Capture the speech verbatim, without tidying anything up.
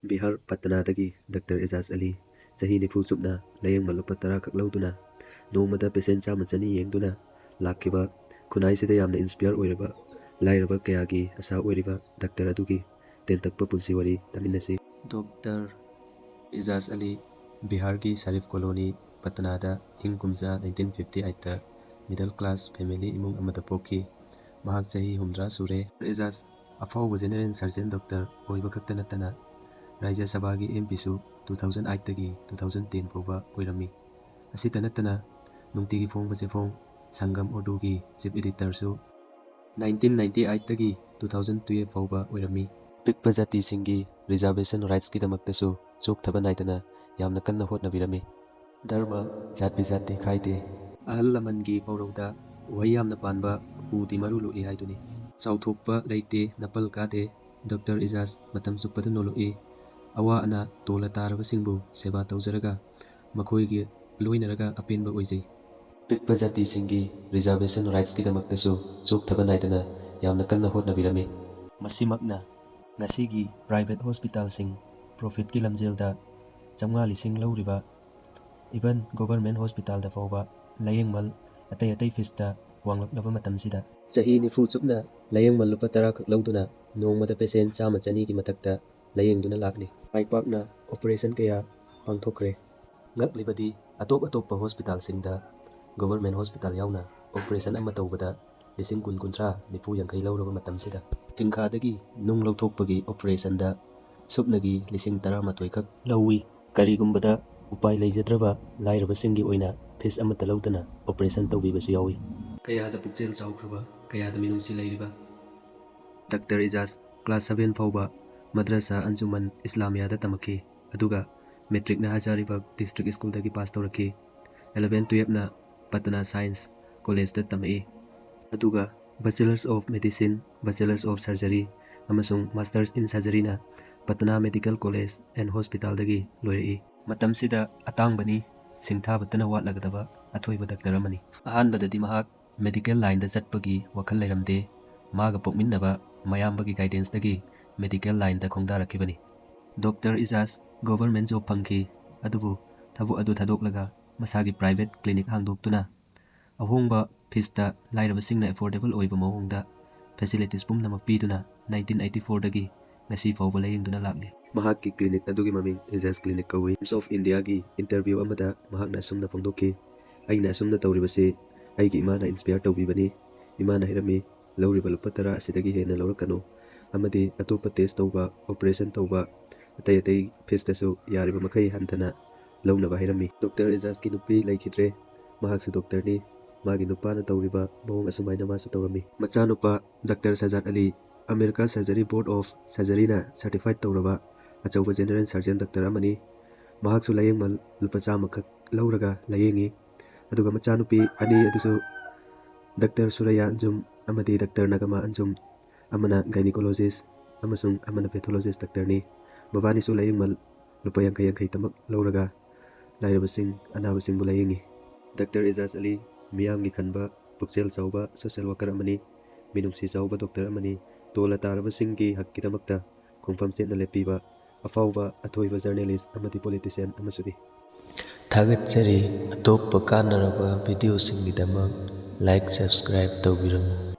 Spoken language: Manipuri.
ꯕꯤꯍꯥꯔ ꯄꯠꯅꯥꯗꯒꯤ ꯗꯥꯛꯇꯔ ꯏꯖꯥꯖ ꯑꯂꯤ, ꯆꯍꯤ ꯅꯤꯐꯨ ꯆꯨꯞꯅ ꯂꯥꯌꯦꯡꯕ ꯂꯨꯄꯥ ꯇꯔꯥ ꯈꯛ ꯂꯧꯗꯨꯅ ꯅꯣꯡꯃꯗ ꯄꯦꯁꯦꯟ ꯆꯥꯝꯃ ꯆꯅꯤ ꯌꯦꯡꯗꯨꯅ ꯂꯥꯛꯈꯤꯕ, ꯈꯨꯟꯅꯥꯏꯁꯤꯗ ꯌꯥꯝꯅ ꯏꯟꯁꯄꯤꯌꯔ ꯑꯣꯏꯔꯕ, ꯂꯥꯏꯔꯕ ꯀꯌꯥꯒꯤ ꯑꯁꯥ ꯑꯣꯏꯔꯤꯕ ꯗꯥꯛꯇꯔ ꯑꯗꯨꯒꯤ ꯇꯦꯟꯇꯛꯄ ꯄꯨꯟꯁꯤ ꯋꯥꯔꯤ ꯇꯥꯃꯤꯟꯅꯁꯤ꯫ ꯗꯣꯛꯇꯔ ꯏꯖꯥꯖ ꯑꯂꯤ ꯕꯤꯍꯥꯔꯒꯤ ꯁꯔꯤꯐ ꯀꯣꯂꯣꯅꯤ ꯄꯠꯅꯥꯗ ꯏꯪ ꯀꯨꯝꯖꯥ ꯅꯥꯏꯟꯇꯤꯟ ꯐꯤꯐꯇꯤ ꯑꯩꯠꯇ ꯃꯤꯗꯜ ꯀ꯭ꯂꯥꯁ ꯐꯦꯃꯤꯂꯤ ꯏꯃꯨꯡ ꯑꯃꯗ ꯄꯣꯛꯈꯤ꯫ ꯃꯍꯥꯛ ꯆꯍꯤ ꯍꯨꯝꯗ꯭ꯔꯥ ꯁꯨꯔꯦ꯫ ꯏꯖꯥꯖ ꯑꯐꯥꯎꯕ ꯖꯦꯅꯦꯔꯦꯜ ꯁꯔꯖꯟ ꯗꯣꯛꯇꯔ ꯑꯣꯏꯕ ꯈꯛꯇ ꯅꯠꯇꯅ ꯔꯥꯖ꯭ꯌ ꯁꯚꯥꯒꯤ ꯑꯦꯝ ꯄꯤꯁꯨ ꯇꯨ ꯊꯥꯎꯖꯟ ꯑꯩꯠꯇꯒꯤ ꯇꯨ ꯊꯥꯎꯖꯟ ꯇꯦꯟ ꯐꯥꯎꯕ ꯑꯣꯏꯔꯝꯃꯤ꯫ ꯑꯁꯤꯇ ꯅꯠꯇꯅ ꯅꯨꯡꯇꯤꯒꯤ ꯐꯣꯡꯕ ꯆꯦꯐꯣꯡ ꯁꯪꯒꯝ ꯎꯔꯗꯨꯒꯤ ꯆꯤꯐ ꯏꯗꯤꯇꯔꯁꯨ ꯅꯥꯏꯟꯇꯤꯟ ꯅꯥꯏꯟꯇꯤ ꯑꯩꯠꯇꯒꯤ ꯇꯨ ꯊꯥꯎꯖꯟ ꯇꯨꯌꯦꯜꯐ ꯐꯥꯎꯕ ꯑꯣꯏꯔꯝꯃꯤ꯫ ꯑꯄꯤꯛꯄ ꯖꯥꯇꯤꯁꯤꯡꯒꯤ ꯔꯤꯖꯥꯔꯕꯦꯁꯟ ꯔꯥꯏꯠꯁꯀꯤꯗꯃꯛꯇꯁꯨ ꯆꯣꯛꯊꯕ ꯅꯥꯏꯗꯅ ꯌꯥꯝꯅ ꯀꯟꯅ ꯍꯣꯠꯅꯕꯤꯔꯝꯃꯤ꯫ ꯙꯔꯃ, ꯖꯥꯠ ꯕꯤꯖꯥꯠꯇꯤ ꯈꯥꯏꯗꯦ꯫ ꯑꯍꯜ ꯂꯃꯟꯒꯤ ꯄꯥꯎꯔꯧꯗ ꯎꯍꯩ ꯌꯥꯝꯅ ꯄꯥꯟꯕ ꯎꯗꯤ ꯃꯔꯨ ꯂꯣꯛꯏ ꯍꯥꯏꯗꯨꯅꯤ꯫ ꯆꯥꯎꯊꯣꯛꯄ ꯂꯩꯇꯦ, ꯅꯥꯄꯜ ꯀꯥꯗꯦ꯫ ꯗꯣꯛꯇꯔ ꯏꯖꯥꯖ ꯃꯇꯝ ꯆꯨꯞꯄꯗ ꯅꯣꯂꯨꯛꯏ꯫ ꯑꯋꯥ ꯑꯅꯥ ꯇꯣꯜꯂ ꯇꯥꯔꯕꯁꯤꯡꯕꯨ ꯁꯦꯕꯥ ꯇꯧꯖꯔꯒ ꯃꯈꯣꯏꯒꯤ ꯂꯣꯏꯅꯔꯒ ꯑꯄꯦꯟꯕ ꯑꯣꯏꯖꯩ꯫ ꯄꯤꯛꯄ ꯖꯥꯇꯤꯁꯤꯡꯒꯤ ꯔꯤꯖꯥꯔꯕꯦꯁꯟ ꯔꯥꯏꯠꯁꯀꯤꯗꯃꯛꯇꯁꯨ ꯆꯣꯛꯊꯕ ꯅꯥꯏꯗꯅ ꯌꯥꯝꯅ ꯀꯟꯅ ꯍꯣꯠꯅꯕꯤꯔꯝꯃꯤ꯫ ꯃꯁꯤꯃꯛꯅ ꯉꯁꯤꯒꯤ ꯄ꯭ꯔꯥꯏꯚꯦꯠ ꯍꯣꯁꯄꯤꯇꯥꯜꯁꯤꯡ ꯄ꯭ꯔꯣꯐꯤꯠꯀꯤ ꯂꯝꯖꯦꯜꯗ ꯆꯥꯝꯃꯉꯥ ꯂꯤꯁꯤꯡ ꯂꯧꯔꯤꯕ, ꯏꯚꯟ ꯒꯣꯚꯔꯟꯃꯦꯟ ꯍꯣꯁꯄꯤꯇꯥꯜꯗ ꯐꯥꯎꯕ ꯂꯥꯌꯦꯡꯃꯜ ꯑꯇꯩ ꯑꯇꯩ ꯐꯤꯁꯇ ꯋꯥꯡꯂꯛꯂꯕ ꯃꯇꯝꯁꯤꯗ, ꯆꯍꯤ ꯅꯤꯐꯨ ꯆꯨꯞꯅ ꯂꯥꯌꯦꯡꯃꯜ ꯂꯨꯄꯥ ꯇꯔꯥ ꯈꯛ ꯂꯧꯗꯨꯅ ꯅꯣꯡꯃꯗ ꯄꯦꯁꯦꯟ ꯆꯥꯝꯃ ꯆꯅꯤꯒꯤ ꯃꯊꯛꯇ ꯂꯥꯌꯦꯡꯗꯨꯅ ꯂꯥꯛꯂꯤ꯫ ꯃꯥꯏ ꯄꯥꯛꯅ ꯑꯣꯄꯔꯦꯁꯟ ꯀꯌꯥ ꯄꯥꯡꯊꯣꯛꯈ꯭ꯔꯦ꯫ ꯉꯛꯂꯤꯕꯗꯤ ꯑꯇꯣꯞ ꯑꯇꯣꯞꯄ ꯍꯣꯁꯄꯤꯇꯥꯜꯁꯤꯡꯗ, ꯒꯣꯚꯔꯟꯃꯦꯟ ꯍꯣꯁꯄꯤꯇꯥꯜ ꯌꯥꯎꯅ, ꯑꯣꯄꯔꯦꯁꯟ ꯑꯃ ꯇꯧꯕꯗ ꯂꯤꯁꯤꯡ ꯀꯨꯟ, ꯀꯨꯟꯊ꯭ꯔꯥ, ꯅꯤꯐꯨ, ꯌꯥꯡꯈꯩ ꯂꯧꯔꯕ ꯃꯇꯝꯁꯤꯗ, ꯆꯤꯡꯈꯥꯗꯒꯤ ꯅꯨꯡ ꯂꯧꯊꯣꯛꯄꯒꯤ ꯑꯣꯄꯔꯦꯁꯟꯗ ꯁꯨꯞꯅꯒꯤ ꯂꯤꯁꯤꯡ ꯇꯔꯥꯃꯥꯊꯣꯏ ꯈꯛ ꯂꯧꯏ꯫ ꯀꯔꯤꯒꯨꯝꯕꯗ ꯎꯄꯥꯏ ꯂꯩꯖꯗ꯭ꯔꯕ ꯂꯥꯏꯔꯕꯁꯤꯡꯒꯤ ꯑꯣꯏꯅ ꯐꯤꯁ ꯑꯃꯠꯇ ꯂꯧꯗꯅ ꯑꯣꯄꯔꯦꯁꯟ ꯇꯧꯕꯤꯕꯁꯨ ꯌꯥꯎꯏ꯫ ꯀꯌꯥꯗ ꯄꯨꯛꯆꯦꯜ ꯆꯥꯎꯈ꯭ꯔꯕ, ꯀꯌꯥꯗ ꯃꯤꯅꯨꯡꯁꯤ ꯂꯩꯔꯤꯕ ꯗꯥꯛꯇꯔ ꯏꯖꯥꯖ ꯀ꯭ꯂꯥꯁ ꯁꯚꯦꯟ ꯐꯥꯎꯕ ꯃꯗ꯭ꯔꯁꯥ ꯑꯟꯖꯨꯃꯟ ꯏꯁꯂꯥꯃꯤꯌꯥꯗ ꯇꯝꯃꯛꯈꯤ, ꯑꯗꯨꯒ ꯃꯦꯇ꯭ꯔꯤꯛꯅ ꯍꯖꯥꯔꯤꯕꯥꯒ ꯗꯤꯁꯇ꯭ꯔꯤꯛ ꯁ꯭ꯀꯨꯜꯗꯒꯤ ꯄꯥꯁ ꯇꯧꯔꯛꯈꯤ꯫ ꯑꯦꯂꯚꯦꯟ ꯇꯨꯌꯦꯜꯞꯅ ꯄꯇꯅꯥ ꯁꯥꯏꯟꯁ ꯀꯣꯂꯦꯖꯇ ꯇꯝꯃꯛꯏ, ꯑꯗꯨꯒ Bachelors of Medicine, Bachelors of Surgery ꯑꯃꯁꯨꯡ Masters in Surgeryꯅ ꯄꯇꯅꯥ ꯃꯦꯗꯤꯀꯦꯜ ꯀꯣꯂꯦꯖ ꯑꯦꯟ ꯍꯣꯁꯄꯤꯇꯥꯜꯗꯒꯤ ꯂꯣꯏꯔꯛꯏ꯫ ꯃꯇꯝꯁꯤꯗ ꯑꯇꯥꯡꯕꯅꯤ, ꯁꯤꯡꯊꯥꯕꯇꯅ ꯋꯥꯠꯂꯒꯗꯕ ꯑꯊꯣꯏꯕ ꯗꯥꯛꯇꯔ ꯑꯃꯅꯤ꯫ ꯑꯍꯥꯟꯕꯗꯗꯤ ꯃꯍꯥꯛ ꯃꯦꯗꯤꯀꯦꯜ ꯂꯥꯏꯟꯗ ꯆꯠꯄꯒꯤ ꯋꯥꯈꯜ ꯂꯩꯔꯝꯗꯦ꯫ ꯃꯥꯒ ꯄꯣꯛꯃꯤꯟꯅꯕ ꯃꯌꯥꯝꯕꯒꯤ ꯒꯥꯏꯗꯦꯟꯁꯇꯒꯤ ꯃꯦꯗꯤꯀꯦꯜ ꯂꯥꯏꯟꯗ ꯈꯣꯡꯗꯥꯔꯛꯈꯤꯕꯅꯤ꯫ ꯗꯣꯛꯇꯔ ꯏꯖꯥꯖ ꯒꯣꯚꯔꯟꯃꯦꯟ ꯖꯣꯕ ꯐꯪꯈꯤ, ꯑꯗꯨꯕꯨ ꯊꯕꯛ ꯑꯗꯨ ꯊꯥꯗꯣꯛꯂꯒ ꯃꯁꯥꯒꯤ ꯄ꯭ꯔꯥꯏꯚꯦꯠ ꯀ꯭ꯂꯤꯅꯤꯛ ꯍꯥꯡꯗꯣꯛꯇꯨꯅ ꯑꯍꯣꯡꯕ ꯐꯤꯁꯇ ꯂꯥꯏꯔꯕꯁꯤꯡꯅ ꯑꯦꯐꯣꯔꯗꯦꯕꯜ ꯑꯣꯏꯕ ꯃꯑꯣꯡꯗ ꯐꯦꯁꯤꯂꯤꯇꯤꯁ ꯄꯨꯝꯅꯃꯛ ꯄꯤꯗꯨꯅ ꯅꯥꯏꯟꯇꯤꯟ ꯑꯩꯠꯇꯤ ꯐꯣꯔꯗꯒꯤ ꯉꯁꯤ ꯐꯥꯎꯕ ꯂꯥꯌꯦꯡꯗꯨꯅ ꯂꯥꯛꯂꯤ꯫ ꯃꯍꯥꯛꯀꯤ ꯀ꯭ꯂꯤꯅꯤꯛ ꯑꯗꯨꯒꯤ ꯃꯃꯤꯡ ꯏꯖꯥꯖ ꯀ꯭ꯂꯤꯅꯤꯛ ꯀꯧꯏ꯫ ꯇꯥꯏꯝꯁ ꯑꯣꯐ ꯏꯟꯗꯤꯌꯥꯒꯤ ꯏꯟꯇꯔꯚ꯭ꯌꯨ ꯑꯃꯗ ꯃꯍꯥꯛꯅ ꯑꯁꯨꯝꯅ ꯐꯣꯡꯗꯣꯛꯈꯤ, "ꯑꯩꯅ ꯑꯁꯨꯝꯅ ꯇꯧꯔꯤꯕꯁꯤ ꯑꯩꯒꯤ ꯏꯃꯥꯅ ꯏꯟꯁꯄꯤꯌꯔ ꯇꯧꯕꯤꯕꯅꯤ꯫ ꯏꯃꯥꯅ ꯍꯥꯏꯔꯝꯃꯤ, 'ꯂꯧꯔꯤꯕ ꯂꯨꯄꯥ ꯇꯔꯥ ꯑꯁꯤꯗꯒꯤ ꯍꯦꯟꯅ ꯂꯧꯔꯛꯀꯅꯨ, ꯑꯃꯗꯤ ꯑꯇꯣꯞꯄ ꯇꯦꯁ ꯇꯧꯕ, ꯑꯣꯄꯔꯦꯁꯟ ꯇꯧꯕ, ꯑꯇꯩ ꯑꯇꯩ ꯐꯤꯁꯇꯁꯨ ꯌꯥꯔꯤꯕ ꯃꯈꯩ ꯍꯟꯊꯅ ꯂꯧꯅꯕ ꯍꯥꯏꯔꯝꯃꯤ"꯫ ꯗꯣꯛꯇꯔ ꯏꯖꯥꯖꯀꯤ ꯅꯨꯄꯤ ꯂꯩꯈꯤꯗ꯭ꯔꯦ꯫ ꯃꯍꯥꯛꯁꯨ ꯗꯣꯛꯇꯔꯅꯤ꯫ ꯃꯥꯒꯤ ꯅꯨꯄꯥꯅ ꯇꯧꯔꯤꯕ ꯃꯑꯣꯡ ꯑꯁꯨꯃꯥꯏꯅ ꯃꯥꯁꯨ ꯇꯧꯔꯝꯃꯤ꯫ ꯃꯆꯥꯅꯨꯄꯥ doctor Sajjad Ali, America surgery board of ꯁꯔꯖꯔꯤꯅ ꯁꯔꯇꯤꯐꯥꯏꯗ ꯇꯧꯔꯕ ꯑꯆꯧꯕ ꯖꯦꯅꯔꯦꯜ ꯁꯔꯖꯟ ꯗꯥꯛꯇꯔ ꯑꯃꯅꯤ꯫ ꯃꯍꯥꯛꯁꯨ ꯂꯥꯌꯦꯡꯃꯜ ꯂꯨꯄꯥ ꯆꯥꯝꯃꯈꯛ ꯂꯧꯔꯒ ꯂꯥꯌꯦꯡꯉꯤ꯫ ꯑꯗꯨꯒ ꯃꯆꯥꯅꯨꯄꯤ ꯑꯅꯤ ꯑꯗꯨꯁꯨ ꯗꯥꯛꯇꯔ ꯁꯨꯔꯩꯌꯥ ꯑꯟꯖꯨꯝ ꯑꯃꯗꯤ ꯗꯥꯛꯇꯔ ꯅꯒꯃꯥ ꯑꯟꯖꯨꯝ, ꯑꯃꯅ ꯒꯥꯏꯅꯤꯀꯣꯂꯣꯖꯤꯁ ꯑꯃꯁꯨꯡ ꯑꯃꯅ ꯄꯦꯊꯣꯂꯣꯖꯤꯁ ꯗꯥꯛꯇꯔꯅꯤ꯫ ꯃꯕꯥꯅꯤꯁꯨ ꯂꯥꯌꯦꯡꯃꯜ ꯂꯨꯄꯥ ꯌꯥꯡꯈꯩ ꯌꯥꯡꯈꯩꯇꯃꯛ ꯂꯧꯔꯒ ꯂꯥꯏꯔꯕꯁꯤꯡ, ꯑꯅꯥꯕꯁꯤꯡꯕꯨ ꯂꯥꯌꯦꯡꯉꯤ꯫ ꯗꯥꯛꯇꯔ ꯏꯖꯥꯖ ꯑꯂꯤ ꯃꯤꯌꯥꯝꯒꯤ ꯈꯟꯕ ꯄꯨꯛꯆꯦꯜ ꯆꯥꯎꯕ ꯁꯣꯁꯤꯌꯦꯜ ꯋꯥꯀꯔ ꯑꯃꯅꯤ꯫ ꯃꯤꯅꯨꯡꯁꯤ ꯆꯥꯎꯕ ꯗꯣꯛꯇꯔ ꯑꯃꯅꯤ꯫ ꯇꯣꯜꯂ ꯇꯥꯔꯕꯁꯤꯡꯒꯤ ꯍꯛꯀꯤꯗꯃꯛꯇ ꯈꯣꯡꯐꯝ ꯆꯦꯠꯅ ꯂꯦꯞꯄꯤꯕ ꯑꯐꯥꯎꯕ ꯑꯊꯣꯏꯕ ꯖꯔꯅꯦꯂꯤꯁ ꯑꯃꯗꯤ ꯄꯣꯂꯤꯇꯤꯁꯤꯌꯥꯟ ꯑꯃꯁꯨꯅꯤ꯫ ꯊꯥꯒꯠꯆꯔꯤ꯫ ꯑꯇꯣꯞꯄ ꯀꯥꯟꯅꯔꯕ ꯚꯤꯗꯤꯑꯣꯁꯤꯡꯒꯤꯗꯃꯛ ꯂꯥꯏꯛ, ꯁꯕꯁꯀ꯭ꯔꯥꯏꯕ ꯇꯧꯕꯤꯔꯝꯃꯨ꯫